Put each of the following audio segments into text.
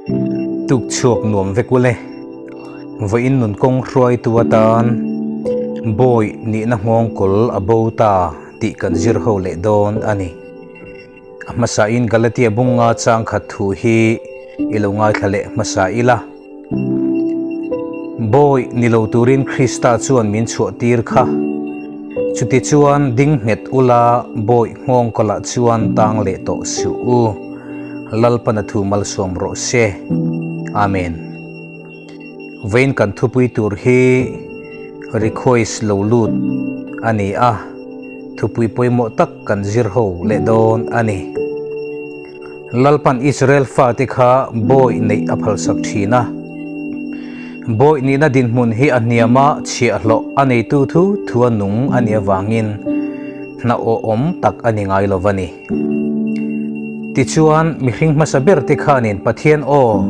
Tuk chhuak nuam vek ule. Vawiin nun kawng hruaitu atan Bawi nihna nghawngkawl a bo ta tih kan zir ho leh dawn a ni. A hmasain Galatia bunga chang khat thu hi i lo ngaithla leh hmasa ila. Bawi ni lo turin Krista chuan min chhuah tir kha. Chuti chuan ding nghet ula bawi nghawngkawlah chuan tang leh tawh suh u. Lalpana thu malsawm rawh se. Amen. Vawiin kan thupui tur hi request lo lut a ni a, thupui pawimawh tak kan zir ho leh dawn a ni. Lalpan Israel fate kha bawi neih a phalsak thin a. Bawi nihna dinhmun hi a hniama chhiahhlawh a neitu thu thua nung a nih avangin hna awhawm tak a ni ngai lo va ni. Tichuan, mihring hmasa berte khanin Pathian aw,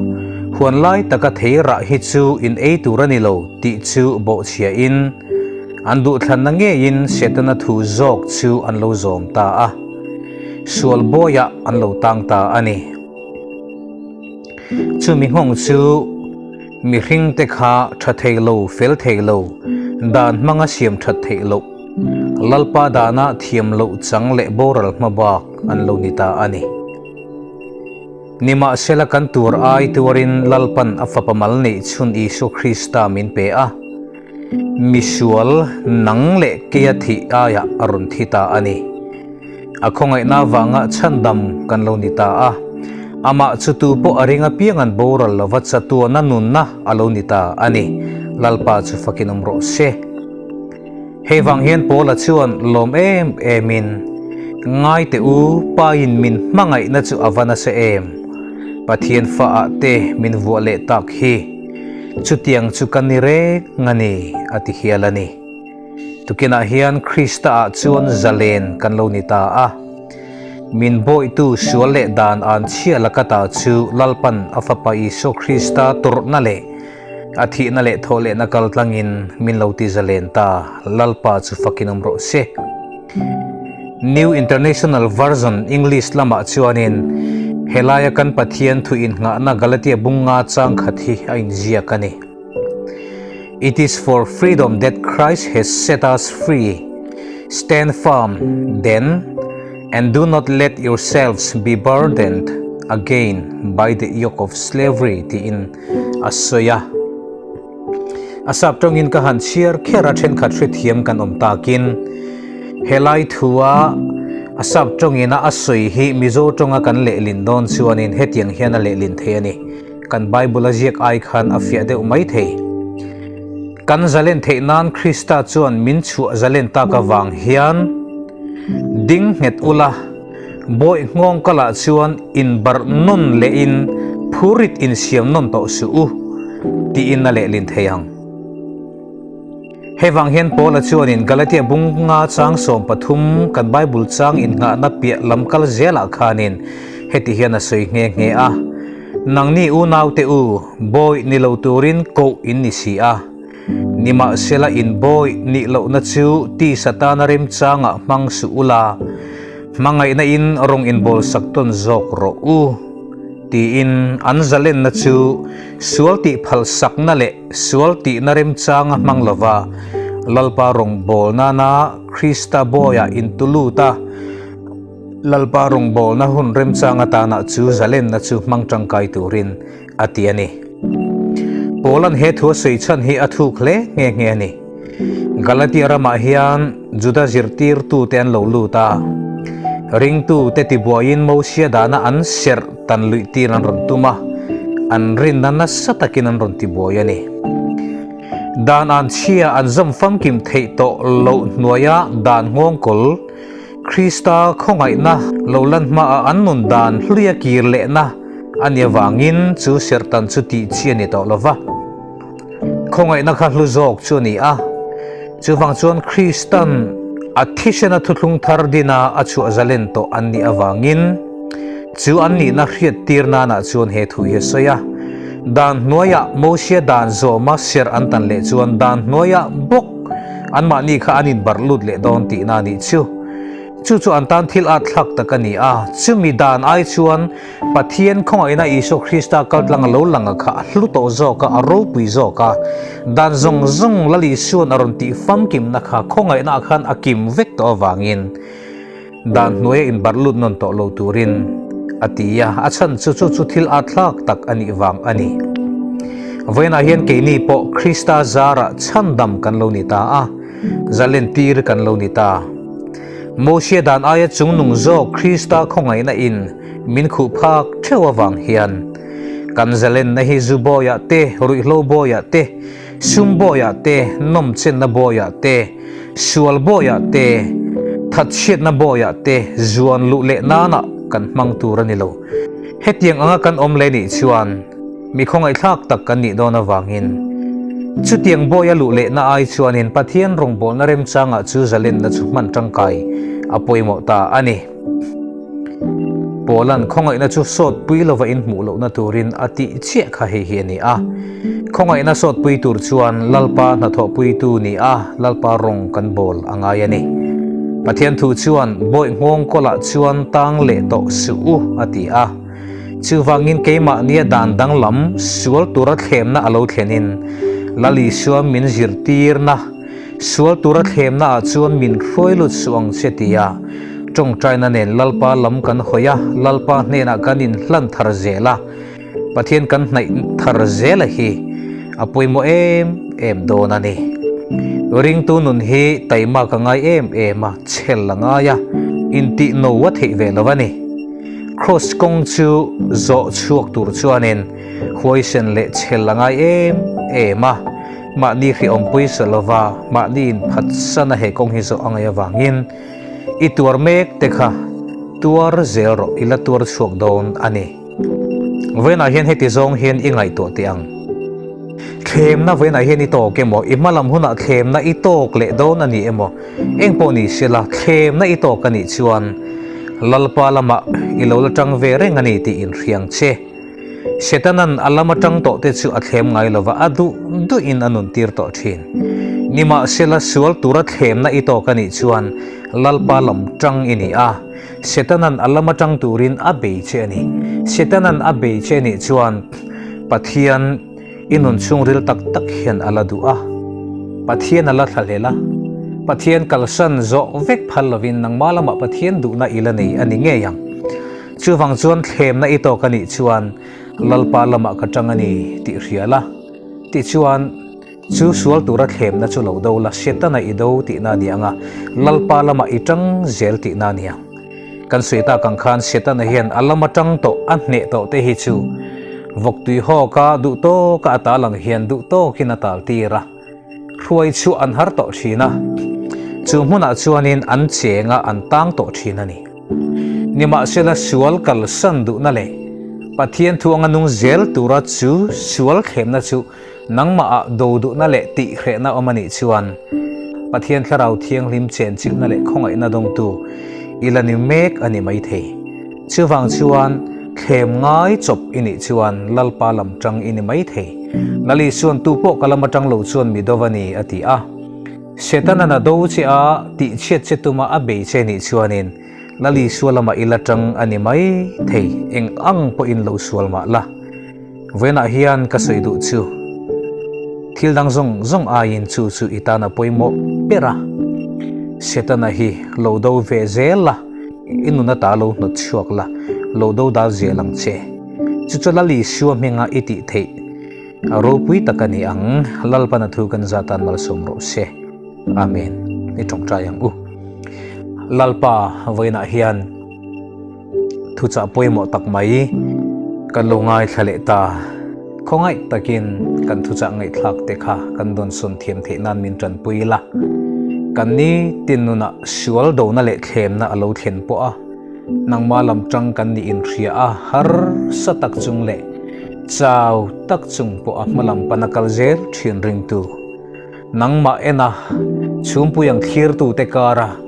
huan lai taka thei rah hi chu in ei tur a ni lo tih chu bawhchhiahin an duhthlanna ngeiin Setana thu zawk chu an lo zawm ta a. Sual bawiah an lo tang ta a ni. Chumi nghawng chu mihringte kha tha thei lo, fel thei lo, dan hmanga siam that theih loh, Lalpa dana thiam loh chang leh boral hma bak an lo ni ta a ni. Nimahsela kan tur ai tuarin Lalpan a fapa mal neih chhun Isua Krista min pe a, misual nang leh keia thih aiah a rawn thi ta a ni. A khawngaihna avanga chhandam kan lo ni ta a, amah chu tu pawh a ring apiang an boral lova chatuana nunna a lo ni ta a ni. Lalpa chu fakin awm rawh se. Hei vang hian Paula chuan lawm em emin, Ngai teh u, Pain min hmangaihna chu a va nasa em! Pathian faah te min vuah leh tak hi. Chutiang chu ka ni reng a ni, a ti hial a ni. Tukinah hian Krista-ah chuan zalen kan lo ni ta a. Min bawitu sual leh dan an chhia laka ta chu Lalpan a Fapa Isua Krista tawrhna leh a thihna leh thawhlehna kal tlangin min lo ti zalen ta. Lalpa chu fakin awm rawh se. New International Version English lamah chuanin helaia kan Pathian thu innghahna Galatia bunga chang khat hi a inziak a ni. It is for freedom that Christ has set us free. Stand firm, then, and do not let yourselves be burdened again by the yoke of slavery tiin a sawi a. A sap tawngin ka han chhiar kher a thenkhat hrethiam kan awm takin helai thua a sap tawngina a sawi hi Mizo tawnga kan lehlin dawn chuanin hetiang hian a lehlin thei a ni. Kan Bible a ziak ai khan a fiah deuh mai thei. Kan zalen theih nan Krista chuan min chhuah zalen tak avang hian ding nghet ula, bawih nghawng kalah chuan inbarh nawn lehin phurit insiam nawn tawh suh u, tiin a lehlin thei ang. Hei vang hian Paula chuanin Galatia bunga chang 13 kan Bible chang innghahna piah lam kal zelah khanin heti hian a sawi nghe nghe a, Nangni unaute u, bawi ni lo turin koh in ni si a. Nimahsela in bawi nih lohna chu ti Satana remchangah hmang suh ula, hmangaihna in rawng inbawlsak tawn zawk rawh u, tiin an zalenna chu sual tih phalsakna leh Sual tihna remchanga hmang lova Lalpa rawngbâwl nana Krista bawiah intulut a, Lalpa rawngbâwlna hun remchang atana chu zalenna chu hmang tangkai turin a ti a ni. Paula'n he thu a sawi chhan hi a thuk hle nghe nghe a ni. Galatia ramah hian Juda zirtirtute an lo lut a, ringtute tibuaiin Mosia dana an serh tan luih tir an rawn tum a, an rinna nasa takin an rawn tibuai a ni. Dan an chhia an zawm famkim theih tawh loh hnuaia dan nghawngkawl, Krista khawngaihna lo lan hmaah an nun dan hluia kir lehna a ni avangin chu serhtan chu tih chi a ni tawh lo va. Khawngaihna kha hlu zawk chu a ni a, chuvang chuan Kristan a thisena thuthlung thar dina a chhuah zalen tawh an nih avangin chu an nihna hriat tir nanah chuan he thu hi a sawi a. Dan hnuaiah Mosia dan zawma serh an tan leh chuan dan hnuaiah bawk anmahni kha an inbarh lut leh dawn tihna a nih chu. Chu chu an tan thil atthlak tak a ni a, chumi dan ai chuan Pathian khawngaihna Isua Krista kaltlang a lo lang a kha a hlu tawh zawk a, a ropui zawk a. Dan zawng zawng Lal Isua'n a rawn tih famkimna kha khawngaihna ah khan a kim vek tawh avangin dan hnuaia inbarh lut nawn tawh lo turin a ti a, a chhan chu chu chu thil atthlak tak a nih vang a ni. Vawiinah hian keini pawh Krista zarah chhandam kan lo ni ta a, zalentir kan lo ni ta. Mosia dan aia chungnung zawk Krista khawngaihna in min khuh phak theuh avang hian kan zalenna hi zu bawiah te, ruihhlo bawiah te, sum bawiah te, nawmchenna bawiah te, sual bawiah te, thatchhiatna bawiah te zuan luh leh nana kan hmang tur a ni lo. Hetiang anga kan awm leh nih chuan mi khawngaihthlak tak kan nih dawn avangin chutiang bawia luh lehna ai chuanin Pathian rawngbawlna remchangah chu zalenna chu hman tangkai a pawimawh ta a ni. Paula'n khawngaihna chu sawtpui lova inhmuh lohna turin a tih chiah kha hei hi a ni a. Khawngaihna sawtpui tur chuan Lalpa hnathawhpuitu ni a, Lalpa rawng kan bawl a ngai a ni. Pathian thu chuan, Bawih nghawng kawlah chuan tang leh tawh suh u, a ti a. Chuvangin keimahnia dan danglam sual tura thlemna a lo thlenin Lal Isua min zirtirna, Sual tura thlemna ah chuan min hruai lut suh ang che tia tawngtaina nen Lalpa lam kan hawi a, Lalpa hnenah kan inhlan thar zel a, Pathian kan hnaih thar zel a hi a pawimawh em em dawn a ni. Ringtu nun hi taima ka ngai em em a, chhel a ngai a, intih no a theih ve lo a ni. Kraws kawng chu zawh chhuak tur chuanin huaisen leh chhel a ngai em em a. Mahni hrehawmpui sa lova mahni inphatsan a he kawng hi zawh a ngaih avangin i tuar mek te kha tuar zel rawh, i la tuar chhuak dawn a ni. Vawiinah hian heti zawng hian i ngaihtuah teh ang. Thlemna vawiinah hian i tawk emaw, i hmalam hunah thlemna i tawk leh dawn a ni emaw, eng pawh ni sela thlemna i tawk a nih chuan Lalpa lamah i lo la tang ve reng a ni tih inhriang che. Setanan a lam atang tawh te chu a thlem ngai lova, a duh duhin a nuntir tawh thin. Nimahsela sual tura thlemna i tawk a nih chuan Lalpa lam tang i ni a, Setanan a lam atang turin a bei che a ni. Setanan a bei che a nih chuan Pathian i nun chhungril tak tak hian a la duh a, Pathian a la thlahlel a, Pathian kalsan zawh vek phal lovin nangmah lamah Pathian duhna i la nei a ni ngei ang. Chuvang chuan thlemna i tawk a nih chuan Lalpa lamah ka tang a ni tih hria la. Tichuan, chu sual tura thlemna chu lo do la, Setana i do tihna a ni ang a, Lalpa lamah i tang zel tihna a ni ang. Kan sawi tak ang khan Setana hian a lama tang tawh, a hneh tawh te hi chu vawktui hawka duh tawka a tal ang hian duh tawkin a tal tir a, hruai chu an har tawh thin a, chu hmunah chuanin an cheng a, an tang tawh thin a ni. Nimahsela sual kalsan duhna leh Pathian thu anga nung zel tura chu sual thlemna chu nangmahah do duhna leh tihhrehna awm a nih chuan Pathian Thlarau Thianghlim chenchilhna leh khawngaihna dawngtu i la ni mek a ni maithei. Chuvang chuan thlem ngai chawp i nih chuan Lalpa lam tang i ni maithei. Lal Isuan tu pawh ka lam atang lo chuan mi dova ni a ti a. Setanan a do che a, tihchhiat che tuma a bei che nih chuanin Lal Isua lamah i la tang a ni mai thei, eng ang pawhin lo sual mah la. Vawiinah hian ka sawi duh chu, thil dang zawng zawng aiin chu chu i tan a pawimawh ber a, Setana hi lo do ve zel la, i nun ata lo hnawt chhuak la, lo do dal zel ang che. Chu chu Lal Isua hminga i tih theih. A ropui tak a ni ang, Lalpan a thu kan zatan malsawm rawh se. Amen. I tawngtai ang u. Lalpa vawiinah hian thuchah pawimawh tak mai kan lo ngaithla leh ta. Khawngaih takin kan thuchah ngaihthlak te kha kan dawnsawn thiam theih nan min tanpui la. Kan ni tin nunah sual dona leh thlemna a lo thlen pawh a, nangmah lam tang kan nih inhria a, harsa tak chung leh Chau tak chung pawh a hmalam pan a kal zel thin ringtu. Nangmah ena chhungpui ang thlirtute kara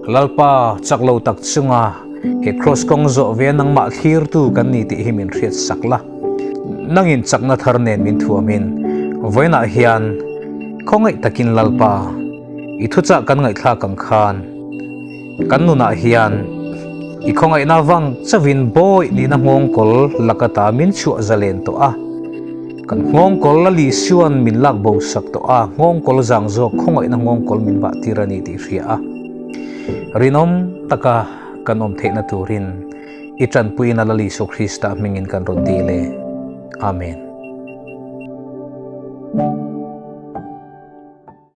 Lalpa chak lo tak chunga he kraws kawng zawh ve nangmah thlirtu kan ni tih hi min hriat sak la. Nangin chakna thar nen min thuamin vawiinah hian khawngaih takin Lalpa i thuchah kan ngaihthlak ang khan. Kan nunah hian i khawngaihna vang chauhin bawi nihna nghawngkawl laka ta min chhuah zalen tawh a. Kan nghawngkawl Lal Isua'n min lak bo sak tawh a, nghawngkawl zang zawk khawngaihna nghawngkawl min vah tir a ni tih hria a. Rinawm taka kan awm theihna turin i tanpuina Lal Isua Krista hmingin kan rawn dil e. Amen.